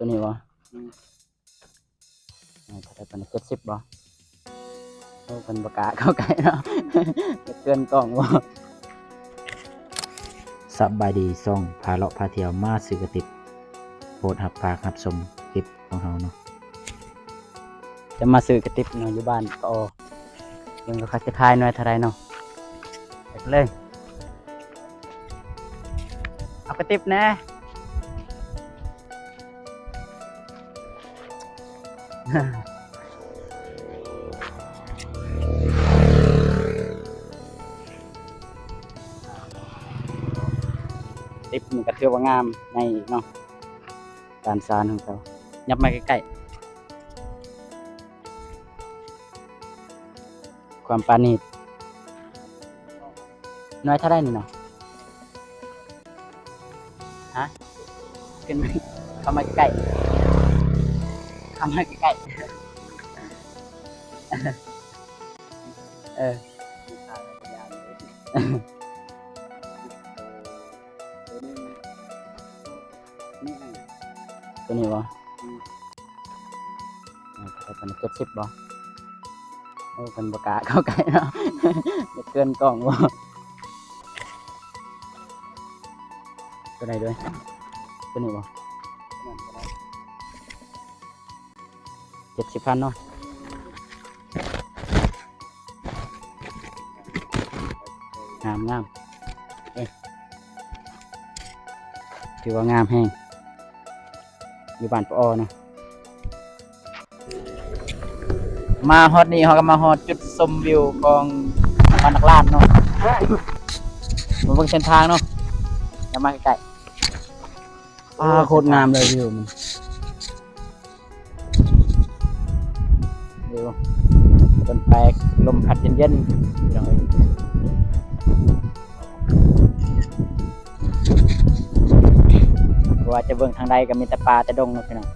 ຕົວນີ້ບໍ່? ອືມ ເອີ ເທົ່າໃດປານນີ້? ເຈັດສິບບໍ່? ໂອ້ ເພິ່ນບໍ່ກ້າເຂົ້າໃກ້ເນາະ ຈະເຄື່ອນກ້ອງບໍ່? ສະບາຍດີ ຊ່ອງພາເລາະພາທ່ຽວ ມາຊື້ກະຕິບ ໂປດຮັບຝາກຮັບຊົມຄລິບຂອງເຮົາເນາະ. ຈະມາຊື້ກະຕິບເນາະ ຢູ່ບ້ານປະອໍ ເບິ່ງວ່າເຂົາຈະຂາຍໜ່ວຍເທົ່າໃດເນາະ. ໄປກັນເລີຍ ເອົາກະຕິບແດ່. ຕິບນີ້ກໍຖືວ່າງາມໃຫຍ່ອີກເນາະ ການສານຂອງເຂົາ. ຫຍັບມາໃກ້ໆ ຄວາມປານີດ. ໜ່ວຍເທົ່າໃດນີ້ເນາະ? ຮະ? ຂຶ້ນ ເຂົ້າມາໃກ້ໆ ເຂົ້າມາໃກ້ໆ ເອີ ຕົວນີ້ບໍ່? ອືມ ເທົ່າໃດປານນີ້? ເຈັດສິບບໍ່? ໂອ້ ເພິ່ນບໍ່ກ້າເຂົ້າໃກ້ເນາະ ຈະເຄື່ອນກ້ອງບໍ່? ຕົວໃດດ້ວຍ? ຕົວນີ້ບໍ່? ເຈັດສິບພັນເນາະ. ງາມ ງາມ ເອີ ຖືວ່າງາມແຮງ ຢູ່ບ້ານປະອໍເນາະ. ມາຮອດນີ້ ເຮົາກໍມາຮອດຈຸດຊົມວິວຂອງບ້ານນາກລານເນາະ. ມາເບິ່ງເສັ້ນທາງເນາະ ຢ່າມາໃກ້ໆ. ອ້າ ໂຄດງາມເລີຍວິວມັນ. ວິວຕົ້ນແປກ ລົມພັດເຢັນໆ ພີ່ນ້ອງເອີຍ. ບໍ່ວ່າຈະເບິ່ງທາງໃດກໍມີແຕ່ປ່າແຕ່ດົງເນາະ ພີ່ນ້ອງ.